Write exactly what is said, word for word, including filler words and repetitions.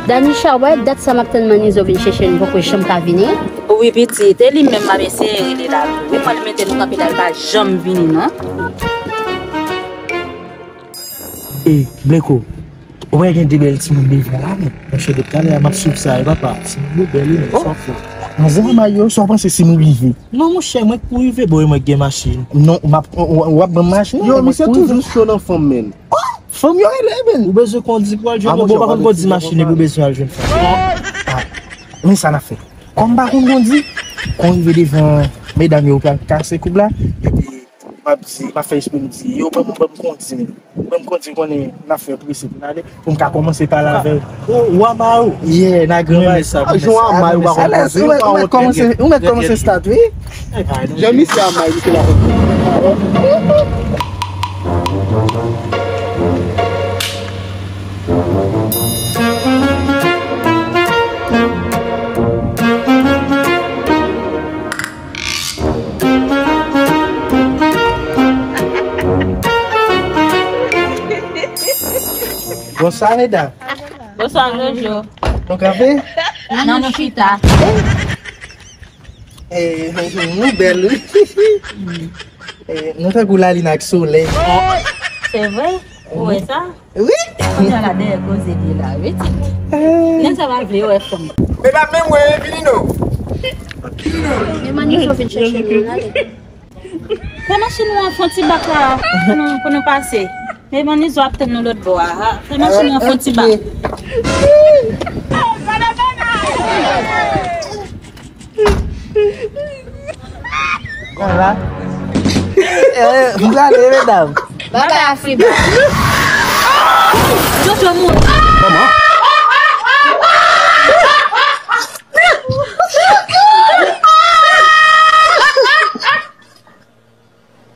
Danisha, wè, dat sa m ap tann Manizo vin chèche l, m poko janm ka vini. Wi, pitit, e li menm m ap eseye rele la. Wi, mwen li mete nou kanpe la, li pa janm vini, non. E, Bleko, ou wè gen de bèl timoun devan la, men. Monchè, depi talè a, m ap swiv sa, e papa. Timoun yo bèl, wi, men, sa w fè. Manzè anmay yo, sa w panse si nou rive? Non, monchè, mwen k pou rive, bò, e mwen k gen machin. Non, m ap, w, w, w ap ban m machin, non, e mwen k pou rive. Yo, misye toujou cho nan fanm, menn. Fanm yo rele, men. Ou bezwen kondi pou al jwenn yo, bon, pa konn kondi machin, epi ou bezwen al jwenn fanm. Ah, men sa n ap fè. Kòm m pa konn kondi, kon rive devan medam yo pral kase koub la, epi m ap di, m ap fè espre m di, yo, ban m, ban m kondi, men. Ban m kondi, konnen n ap fè prese pou n ale, pou m ka kòmanse pale avè yo. Ou, ou ama ou? Yeah, nan gran bagay sa. Ah, jan w ama ou pa konn kondi, ou pa wont, men. Ou mèt kòmanse start, wi. Jan misye a may, misye la. Bonswa, medam. Bonswa, Jojo. Nou kanpe? Non, nou chita. Eh, nou bèl, wi. Eh, nou tankou lalin ak solèy. Se vre? Ou wè sa? Wi. Kounye a la dèyè koze li la, wi, ti. Nèg sa pa vle wè fanm. Medam, men mwen, vini non. Men Manizo vin chèche nou, ale. Fè machin nou an fon ti bak la pou nou, pou nou pase. Men Manizo ap tann nou lòt bò a. Fè machin nou an fon ti bak. Konsa. Eh, m prale, medam. Babay Afriba. Jojo mouri. Kòman?